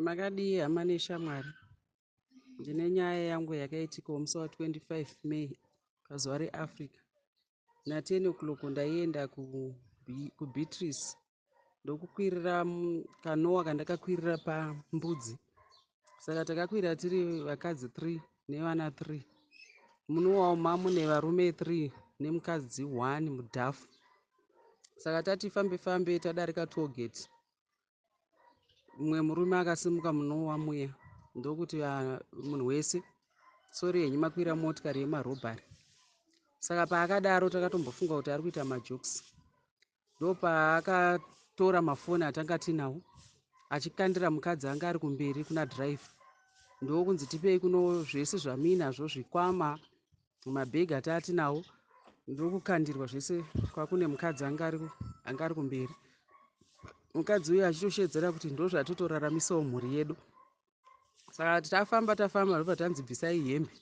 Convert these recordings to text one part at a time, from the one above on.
Makadii hama neshamwari? Ndine nyaya yangu yakaitikawo musi wa 25 May pazuva reAfrica. Na 10 o'clock ndaienda kuBeatrice ndokukwirira kanowa kandakakwirira pambudzi. Saka takakwira tiri vakadzi 3 nevana 3. Munowawo mamune varume 3 nemukadzi 1 mudhafu. Saka tati fambe fambe tadarika tollgate. Mumwe murume akasimuka munowa muya ndokuti ah, munhu wese sori henyu makwira motikari yemarobhari. Saka paakadaro takatombofunga kuti ari kuita majokes. Ndopaakatora mafoni atanga tinawo achikandira mukadzi anga ari kumberi kuna driver. Ndokunzi tipei kuno zvese zvamuinazvo zvikwama mabhegi atatinawo ndokukandirwa zvese kwakune mukadzi anga ari kumberi. Mukadzi uyu achitoshedzera kuti ndozvatotoraramisawo mhuri yedu. Saka tafamba tafamba ndobva tanzi bvisai hembe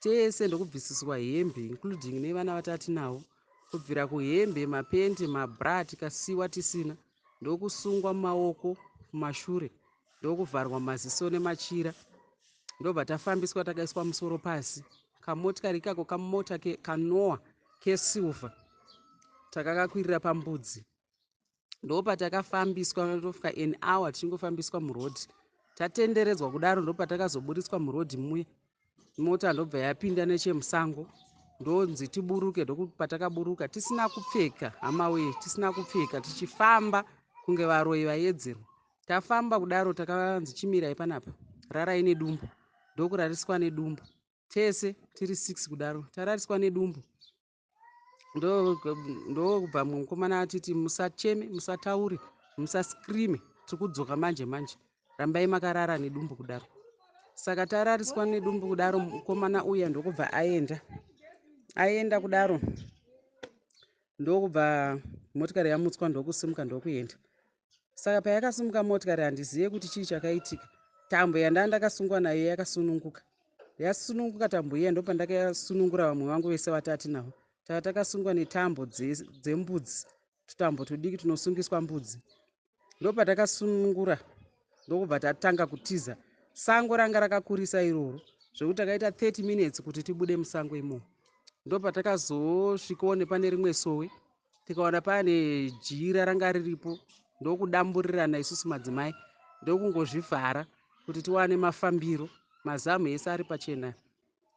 tese ndokubvisiswa hembe including nevana vatatinawo kubvira kuhembe mapendi mabra tikasiwa tisina ndokusungwa maoko kumashure ndokuvharwa maziso nemachira ndobva tafambiswa takaiswa musoro pasi kamotikari ikako kamota kanoa kesilver takakakwirira pambudzi ndopatakafambiswa tofika an hour tichingofambiswa muroad tatenderedzwa kudaro ndopatakazoburitswa muroad muye mota ndobva yapinda nechemusango ndonzi tiburuke ndokupatakaburuka tisina kupfeka hama wee tisina kupfeka tichifamba kunge varoyi vayedzerwa tafamba kudaro takanzi chimirai panapa rarai nedumbu ndokurariswa nedumbu tese tiri 6 kudaro tarariswa nedumbu ndokubva mukomana atiti musacheme musataure musascreame tiri kudzoka manje manje rambai makarara nedumbu kudaro saka tarariswa nedumbu kudaro mukomana uya ndokubva aenda aenda kudaro ndokubva motikari yamutswa ndokusimuka ndokuenda saka payakasimuka motikari handizive kuti chii chakaitika tambo yandaa ndakasungwa nayo yakasununguka yasununguka tambo iya ndopandakasunungura vamwe vangu vese vatati navo tava takasungwa netambo dzembudzi tutambo tudiki tunosungiswa mbudzi ndopatakasunungura ndokubva tatanga kutiza sango ranga rakakurisa iroro zvekuti takaita 30 minutes kuti tibude musango imomo ndopatakazosvikawo nepane rimwe sowe tikaona pane jira ranga riripo ndokudamburirana isusu madzimai ndokungozvivhara kuti tiwane mafambiro mazamu ese ari pachena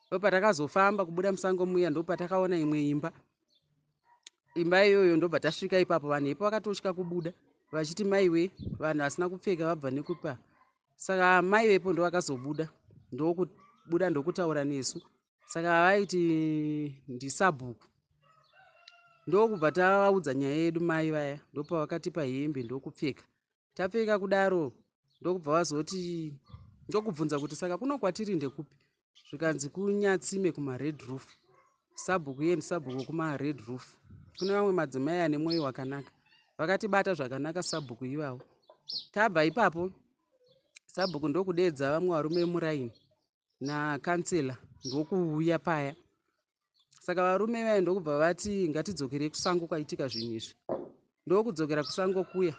ndopatakazofamba kubuda musango muya ndopatakaona imwe imba imba iyoyo ndobva tasvika ipapo vanhu ipo vakatotya kubuda vachiti maiwe vanhu vasina kupfeka vabva nekupa saka mai vepo ndovakazobuda ndokubuda ndokutaura nesu saka vaiti ndisabhuku ndokubva tavaudza nyaya yedu mai vaya ndopavakatipa hembe ndokupfeka tapfeka kudaro ndokubva vazoti ndokubvunza kuti saka kuno kwatiri ndekupi zvikanzi kunyatsime kumared roof sabhuku iye ndisabhuku kumared roof kune vamwe madzimai ane mwoyo wakanaka vakatibata zvakanaka sabhuku ivavo tabva ipapo sabhuku ndokudeedza vamwe varume muraini nakansela ndokuuya paya saka varume vaya ndokubva vati ngatidzokerei kusango kwaitika zvinhu izvi ndokudzokera kusango kuya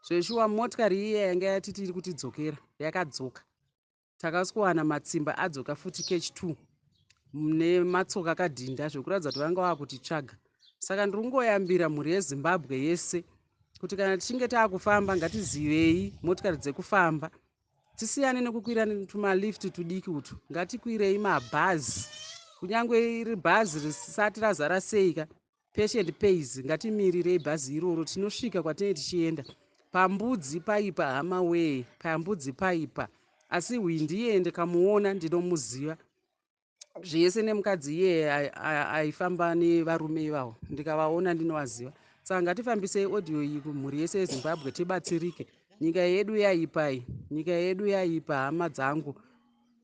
zveshuwa motikari iya yanga yatiti iri kutidzokera yakadzoka takaswana matsimba adzoka futi kechi 2 nematsoka akadhinda zvekuratidza kuti vanga vakutitsvaga saka ndiri kungoyambira mhuri yezimbabwe yese kuti kana tichinge taakufamba ngatizivei motikari dzekufamba tisiyane nekukwira tumalift tudiki utu ngatikwirei mabhazi kunyange iri bhazi risati razara seika patient pays ngatimirirei bhazi iroro tinosvika kwatinenge tichienda pambudzi paipa hama wee pambudzi paipa asi hwindi iye ndikamuona ndinomuziva zvese nemukadzi iyeye aifamba nevarume ivavo ndikavaona ndinovaziva saka ngatifambisei audio iyi kumhuri yese yezimbabwe tibatsirike nyika yedu yaipai nyika yedu yaipa hama dzangu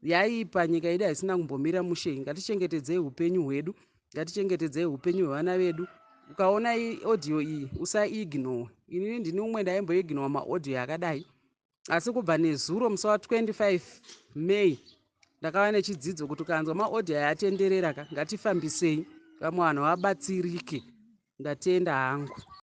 yaipa nyika yedu haisina kumbomira mushe ngatichengetedzei upenyu hwedu ngatichengetedzei upenyu hwevana vedu ukaona audio iyi usaignore inini ndini umwe ndaimboignore maaudio akadai asi kubva nezuro musi wa25 May ndakava nechidzidzo kuti ukanzwa maaudio aya atenderera ka ngatifambisei vamwe vanhu vabatsirike ndatenda hangu.